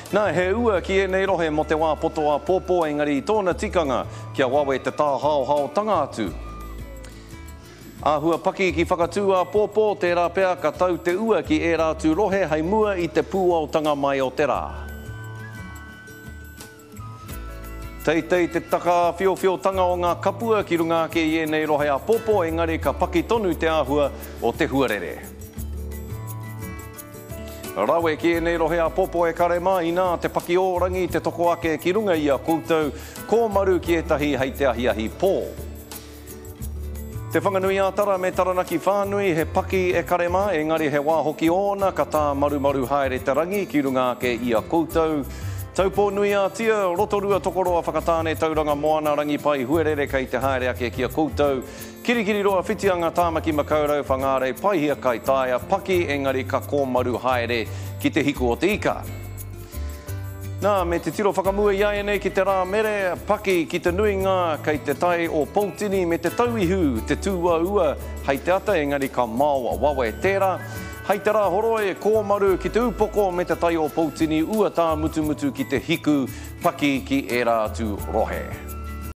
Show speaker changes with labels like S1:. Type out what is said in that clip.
S1: Nā, he ua ki ēnei rohe mō te wā poto āpōpō, engari i tōna tikanga kia wawe te tāhaohaotanga atu. Āhua paki ki Whakatū āpōpō, tērā pea ka tau te ua ki ērā atu rohe hei mua i te pūaotanga mai o te rā. Teitei te takaāwhiowhiotanga o ngā kapua ki runga ake i ēnei rohe āpōpō, engari ka paki tonu te āhua o te huarere. Rawe ki ēnei rohe āpōpō e kare mā, inā te paki ō-rangi te toko ake ki runga i a koutou, kōmaru ki ētahi hei te ahiahi pō. Te Whanganui-ā-Tara me Taranaki whānui, he paki e kare mā, engari he wā hoki ōna ka tāmarumaru haere te rangi ki runga ake i a koutou. Taupō-nui-ā-Tia, Rotorua, Tokoroa, Whakatāne, Tauranga Moana, Rangipai, Huarere kei te haere ake ki a koutou. Kirikiriroa, Whitianga, Tāmaki Makaurau, Whangārei, Paihia, Kaitaia, paki engari ka kōmaru haere ki te hiku o te ika. Nā, me te tiro whakamua i āianei ki te rā mere, paki ki te nuinga, kei te tai o Poutini me te Tauihu te tūaua hei te ata engari ka maoa wawe tērā. Hei te Rāhoroi, kōmaru ki te upoko me te tai o Poutini ua tāmutumutu ki te hiku, paki ki ērā atu rohe.